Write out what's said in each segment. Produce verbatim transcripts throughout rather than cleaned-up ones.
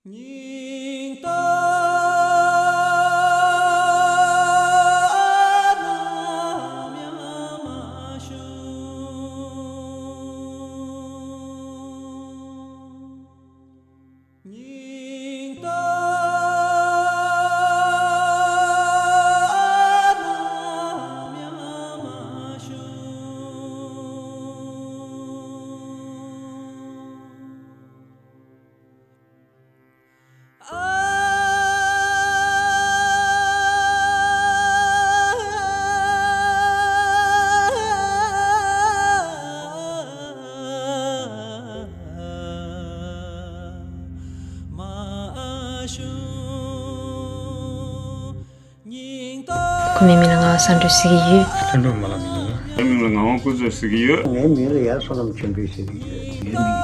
སྙིང་སྟོབས་ནམ་ཡང་མ་ཞུམ། སྙིང་སྟོབས་ནམ་ཡང་མ་ཞུམ། ཁོ་མོའི་མིང་ལ་ང་བསམ་གྲུབ་ཟེར་གྱི་ཡོད། ལྷུན་གྲུབ་རྨ་ལགས་མིན། ངའི་མིང་ལ་ངག་དབང་ཀུན་བཟང་ཟེར་གྱི་ཡོད། ངའི་མིང་ལ་ཡར་བསོད་ནམས་ཆོས་འཕེལ་ཟེར་གྱི་ཡོད། ངའི་མིང་ལ་ཡར་བསོད་ནམས་ཆོས་འཕེལ་ཟེར་གྱི་ཡོད།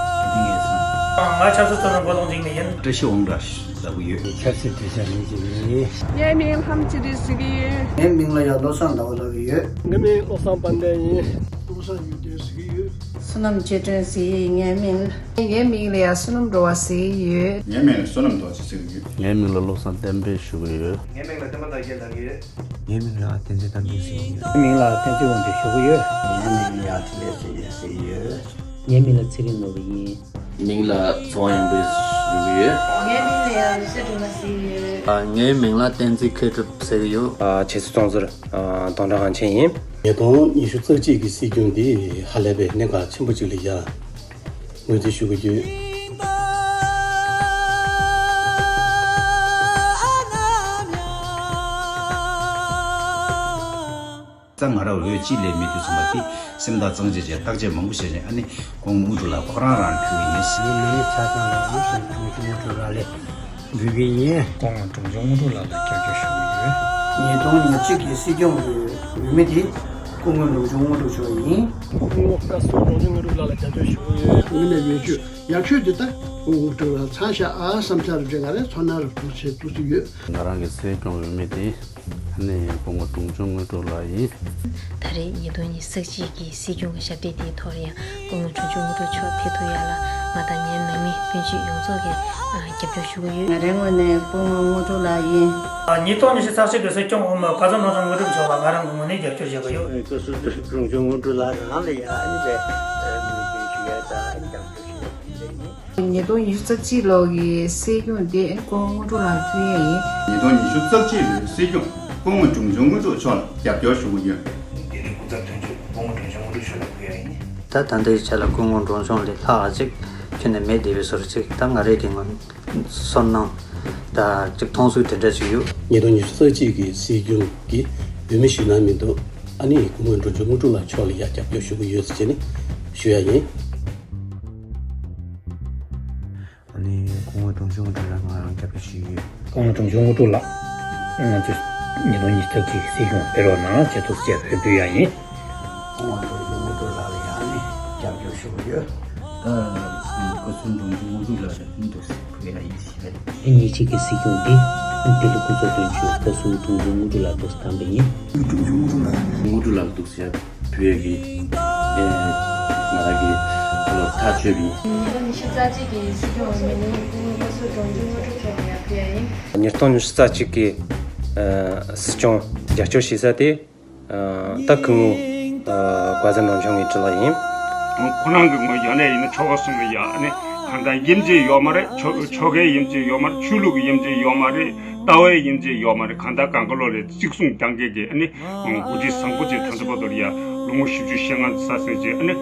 ང་ཆབ་སྲིད་ཚོགས་ཆུང་བཀའ་བློན་འཇིགས་མེད་ཡིན། བཀྲ་ཤིས་དབང་གྲགས་ལབ་ཀྱི་ཡོད། ཆབ་སྲིད་དྲི་བྱ་ལན་ཅིག་ཡིན། ངའི་མིང་ལྷམ་ཅི་རི་ཟེར་གྱི་ཡོད། ངའི་མིང་ལ་ཡར་བློ་བཟང་ཟླ་བ་ལབ་ཀྱི་ཡོད། ངའི་མིང་བློ་བཟང་དཔལ་ལྡན་ཡིན། བློ་བཟང་ཡོན་ཏན་ཟེར་གྱི་ཡོད། བསོད་ནམས་རྗེ་དྲན་ཟེར་ཡིན་ངའི་མིང་། ངའི་མིང་ལ་ཡར་བསོད་ནམས་འགྲོ་བ་ཟེར་གྱི་ཡོད། ངའི་མིང་ལ་བསོད་ནམས་རྡོ་རྗེ་ཟེར་གྱི་ཡོད། ངའི་མིང་ལ་བློ་བཟང་བསྟན་འཕེལ་ཞུ་གི་ཡོད། ངའི་མིང་ལ་བསྟན་པ་དར་རྒྱས་ལབ་ཀྱི་ཡོད། ངའི་མིང་ལ་བསྟན་འཛིན་རྟ་མགྲིན་ཟེར་གྱི་ཡོད། ངའི་མིང་ལ་བསྟན་འཛིན་དབང་ཕྱུག་ཞུ་གི་ཡོད། ངའི་མིང་ལ་ཡར་འཕྲིན་ལས་ཚེ་རིང་ཟེར་གྱི་ཡོད། ངའི་མིང་ལ་ཚེ་རིང་ནོར་བུ་ཡིན། མིང་ལ་ཚེ་དབང་ཡོན་ཏན་ཞུ་གི་ཡོད། ངའི་མིང་ལ་ཡར་ལུས་སེ་སྒྲོལ་མ་ཟེར་གྱི་ཡོད། ཨ། ངའི་མིང་ལ་བསྟན་འཛིན་མཁས་གྲུབ་ཟེར་གྱི་ཡོད། ཨ། བྱེས་སོ་ཙོང་ཟུར། ཨ། རྡོ་འགྲོ་དབང་ཆེན་ཡིན། ཉིས་སྟོང་ཉི་ཤུ་རྩ་གཅིག་གི་སྲིད་སྐྱོང་འདི་ཧ་ལས་པའི་གནད་འགག་ཆེན་པོ་ཅིག་ལ་ཡ་ངོས་འཛིན་ཞུ་གི་ཡོད། ད་ང་རང་འོས་གཅིག་ལས་མེད་དུས་ཙམ་པ་དེ་སེམས་ཐག་གཙང་བཅད་བྱས་བརྟག་དཔྱད་མང་པོ་བྱས་ནས། ཨ་ནི་སྐུ་ངོ་དངོས་གྲུབ་ལགས་ཁོ་རང་རང་ཕུལ་གྱི་ཡིན། ངའི་མིང་ལ་ཆ་ཚང་ལ་ཡིན་ཞིང་དྲུང་ཆེ་དངོས་གྲུབ་ལགས་ལ་འབུལ་གྱི་ཡིན། སྐུ་ངོ་དྲུང་ཆེ་དངོས་གྲུབ་ལགས་ལ་རྒྱབ་སྐྱོར་ཞུ་གི་ཡོད། ཉིས་སྟོང་ཉེར་གཅིག་གི་སྲིད་སྐྱོང་གི་འོས་མི་དེ་སྐུ་ངོ་དྲུང་ཆེ་དངོས་གྲུབ་མཆོག་ཡིན། སྐུ་ངོ་བཀའ་ཟུར་དྲུང་ཆེ་དངོས་གྲུབ་ལགས་ལ་རྒྱབ་སྐྱོར་ཞུ་གི་ཡོད། དངོས་གནས་ཡོད་རྒྱུ་ཡག་ཤོས་དེ་ད་སྐུ་ངོ་དྲུང་ལ་ཚང་ཤག་ཨ་བསམ་འཆར་རེ་ང་རའི་ཚོར་སྣང་རེ་གཏོང་བྱེད་ཐུབ་ཀྱི་ཡོད། ང་རང་གི་སྲིད་སྐྱོང་འོས་མི་དེ་ཨ་ནི་སྐུ་ངོ་དྲུང་ཆེ་དངོས་གྲུབ་ལགས་ཡིན། ད་རེས་ཉིས་སྟོང་ཉི་ཤུ་རྩ་གཅིག་གི་སྲིད་སྐྱོང་གི་ཞབས་སྟེགས་དེའི་ཐོག་ལ་ཡང་སྐུ་ངོ་དྲུང་ཆེ་དངོས་གྲུབ་མཆོག་ཕེབས་ཐུབ་ཡག་ལ་ང་དང་ངའི་ནང་མི་སྤུན་མཆེད་ཡོངས་རྫོགས་ཀྱིས་ཨ་རྒྱབ་སྐྱོར་ཞུ་གི་ཡོད། ང་རའི་ངོས་ནས་སྐུ་ངོ་དངོས་གྲུབ་ལགས་ཡིན། ཉིས་སྟོང་ཉི་ཤུ་རྩ་གཅིག་གི་སྲིད་སྐྱོང་འོས་མི་བཀའ་ཟུར་དྲུང་ཆེ་དངོས་གྲུབ་མཆོག་ལ་ང་རང་གི་ངོས་ནས་རྒྱབ་སྐྱོར་བྱེད་ཀྱི་ཡོད། བཀའ་ཟུར་དྲུང་ཆེ་དངོས་གྲུབ་ལགས་རང་ལ་ཡང་ཨ་ནི་དཔེ་ངོས་འཛིན་ཞུ་ཡག་དང་ཨ་ནི་རྒྱབ་སྐྱོར་ཞུ་ཡག་དེ་འདྲ་ཡིན། ཉིས་སྟོང་ཉི་ཤུ་རྩ་གཅིག་ལོ་གི་སྲིད་སྐྱོང་དེ་སྐུ་ངོ་དངོས་གྲུབ་ལགས་ལ་ཕུལ་ཡས་ཡིན། ཉིས་སྟོང་ཉི་ཤུ་རྩ་གཅིག་ལོའི་སྲིད་སྐྱོང་སྐུ་ངོ་དྲུང་ཆེ་དངོས་གྲུབ་མཆོག་ལ་རྒྱབ་སྐྱོར་ཞུ་གི་ཡོད། འདི་ནི་སྐུ་ཚབ་དོན་གཅོད་སྐུ་ངོ་དྲུང་ཆེ་དངོས་གྲུབ་མཆོག་ལ་ཕུལ་ཡས་ཡིན། ད་ད་ལྟའི་ཆ་ལ་སྐུ་ངོ་དྲུང་ཆེ་ལས་ལྷག་ཅིག་ཁྱོན་ནས་མེད་བསྡད་པའི་བཟོ་འདྲ་ཅིག་ད་ང་རའི་གི་ངོས་ཚོར་སྣང་ད་ཅིག་མཐོང་ཚུལ་དེ་འདྲ་ཅིག་ཡོད། ཉིས་སྟོང་ཉི་ཤུ་རྩ་གཅིག་གི་སྲིད་སྐྱོང་གི་འོས་མི་ཞུ་ན་མི་འདུག་ཨ་ནི་སྐུ་ངོ་དྲུང་ཆེ་དངོས་གྲུབ་ལགས་མཆོག་ལ་ཡ་རྒྱབ་སྐྱོར་ཞུ་གི་ཡོད་ཟེར་བྱས་ནས་ཞུ་ཡ་ཡིན། ཨ་ནི་སྐུ་ངོ་དྲུང་ཆེ་དངོས་གྲུབ་ལགས་ང་རང་རྒྱབ་སྐྱོར་ཞུ་གི་ཡོད། སྐུ་ངོ་དྲུང་ཆེ་དངོས་གྲུབ་ལགས། ང་ཚོས་ཉིས་སྟོང་ཉི་ཤུ་རྩ་གཅིག་གི་སྲིད་སྐྱོང་ཕེབས་རོགས་གནང་ཅེས་ཐུགས་རྗེ་ཆེ་ཕུལ་ཡ་ཡིན། སྐུ་ངོ་དྲུང་ཆེ་དངོས་གྲུབ་ལགས་ལ་ཡང་ནས་རྒྱབ་སྐྱོར་ཞུ་གི་ཡོད། ད་སྐུ་ངོ་དྲུང་ཆེ་དངོས་གྲུབ་ལགས་ལ་ཐུགས་རྗེ་ཆེ་ཕུལ་ཡ་ཡིན་ཞེས། ཉིས་གཅིག་གི་སྲིད་སྐྱོང་འདི་འདི་ལོ་སྐུ་ཚབ་དོན་གཅོད་བཀའ་ཟུར་དྲུང་ཆེ་དངོས་གྲུབ་ལགས་ཐུགས་སུ་བཏང་བ་ཡིན། དྲུང་ཆེ་དངོས་གྲུབ་ལགས། དངོས་གྲུབ་ལགས་ཐུགས་རྗེ་ཆེ་ཕུལ་ཡ་གི་ཨེ་ང་རང་གི་ཨ་ལོ་ཐག་ཆོད་པ་ཡིན། ཉིས་སྟོང་ཉི་ཤུ་རྩ་གཅིག་གི་སྲིད་སྐྱོང་འོས་མི་ནི་སྐུ་ངོ་བཀའ་ཟུར་དྲུང་ཆེ་དངོས་གྲུབ་མཆོག་ལ་ཡ་ཕུལ་ཡ་ཡིན། ཉིས་སྟོང་ཉི་ཤུ་རྩ་གཅིག་གི་ཨ་སྲིད་སྐྱོང་རྒྱབ་སྐྱོར་བྱེད་ས་དེ། ཨ་ད་སྐུ་ངོ་ཨ་བཀའ་ཟུར་དྲུང་ཆེ་ངའི་དྲི་ལ་ཡིན། ཁོ་རང་གི་ངོས་ཡོད་ནས་ཡིན་ན་ཆོལ་ཁ་གསུམ་ལ་ཡ་ཨ་ནི་གང་ལྟར་དབྱེ་འབྱེད་ཡོད་མ་རེད། ཆོལ་ཆོལ་ཁའི་དབྱེ་འབྱེད་ཡོད་མ་རེད། ཆོས་ལུགས་ཀྱི་དབྱེ་འབྱེད་ཡོད་མ་རེད། ལྟ་བའི་དབྱེ་འབྱེད་ཡོད་མ་རེད། གང་ལྟར་གང་ག་ལོ་རེད་གཅིག་མཚུངས་རྐྱང་རྐྱང་གི་ཨ་ནི་འགོ་ཁྲིད་བཟང་པོ་ཅིག་ད་ལྟ་བར་དུ་ཡ་ལོ་ངོ་བཞི་བཅུ་ཞེ་ལྔ་ཙམ་ཟིན་ཅིག་ཨ་ནི་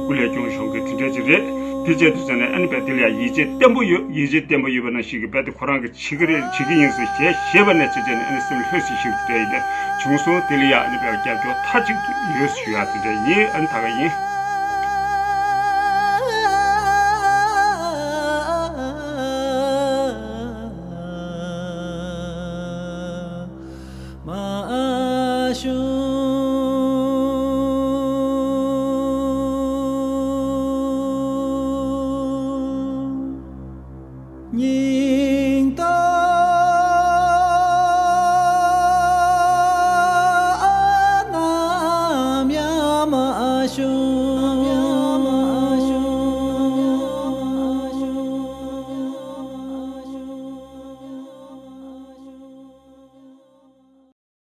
སྐུ་ལས་སྐྱོང་བྱུང་གི་དེ་འདྲ་ཅིག་རེད། དེ་བྱས་དུས་ཙང་ནས་ཨ་ནི་བས་དེ་ལ་ཡ་ཡིད་ཆེས་བརྟན་པོ་ཡོད། ཡིད་ཆེས་བརྟན་པོ་ཡོད་པ་ནང་བཞིན་གྱི་བས་དེ་ཁོ་རང་གི་བྱེད་ཀྱི་རེད། བྱེད་ཀྱི་ཡིན་ཟེར་ཞེས་བཤད་པ་ནས་བྱས་བྱས་ནས་ཨ་ནི་སེམས་ལྷོད་སེ་ཞིག་དེ་ཡིན་བྱུང་སོང་། དེ་ལ་ཡ་ཨ་ནི་བས་རྒྱབ་སྐྱོར་མཐའ་གཅིག་ཏུ་ཡོད་ཞུ་ཡ་དེ་འདྲ་ཡིན། ཨ་ནི་ད་ག་ཡིན། མ་ཤུ།